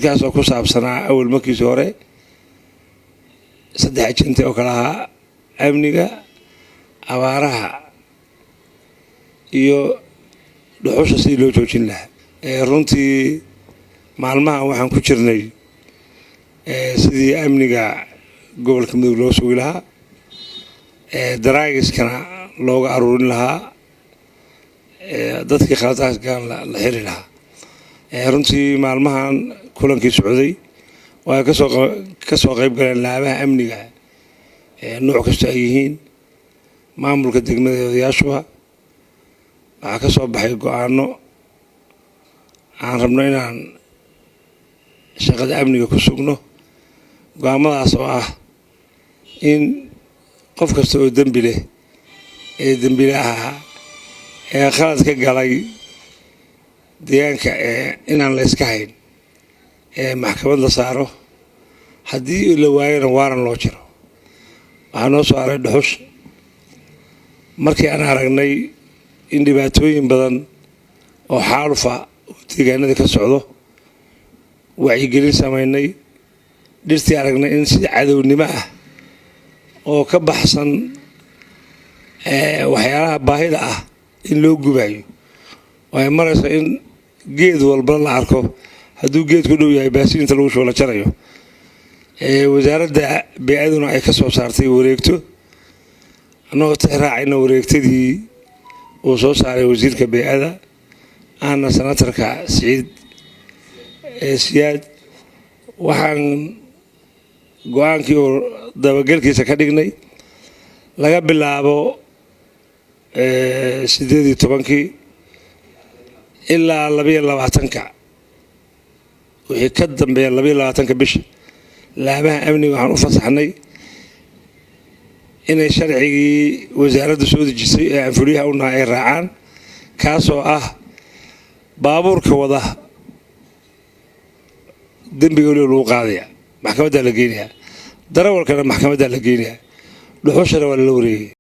Kaasoo ku saabsanaa awal markiisi hore saddex ajente oo kale ahaa: amniga, abaaraha iyo dhuxusha sidii loo joojin lahaa. Runtii maalmahan waxaan ku jirnay sidii amniga gobolka Mudug loo sugi lahaa, daraagiskana looga aruurin lahaa, dadkii khaladaas galan la xiri lahaa. Runtii maalmahan kulankii socday oo ay kasoo qayb galeen laabaha amniga nooc kasta ay yihiin, maamulka degmada, odayaashuba, waxaa ka soo baxay go-aano aan rabno inaan shaqada amniga ku sugno. Go-aamadaas oo ah in qof kasta oo dembi leh ee dembile ahaa ee khalad ka galay deegaanka inaan la iska hayn ee maxkamad la saaro, haddii la waayona waaran loo jiro. Waxaa noo soo haray dhuxush. Markii aan aragnay in dhibaatooyin badan oo xaalufa oo deegaanada ka socdo, wacyigelin samaynay, dhirtii aragnay in si cadownimo ah oo ka baxsan waxyaalaha baahida ah in loo gubayo oo ay marayso in geed walba la arko, hadduu geed ku dhow yahay baasiinta lagu shubo la jarayo, wasaaradda bey-aduna ay ka soo saartay wareegto, annagoo tix raacayna wareegtadii uu soo saaray wasiirka bey-ada ahna senatarka Siciid Siyaad, waxaan go-aankii oo dabagelkiisa ka dhignay laga bilaabo 18-kii ilaa 22-ka, wixii ka dambeeya 22-ka bisha, laabaha amniga waxaan u fasaxnay inay sharcigii wasaaraddu soo dejisay ee aan fuliyaha u nahay ay raacaan, kaasoo ah baabuurka wada dembiga weliba lagu qaadaya, maxkamaddaa la geynayaa, darawalkana maxkamaddaa la geynayaa, dhuxushana waa lala wareegaya.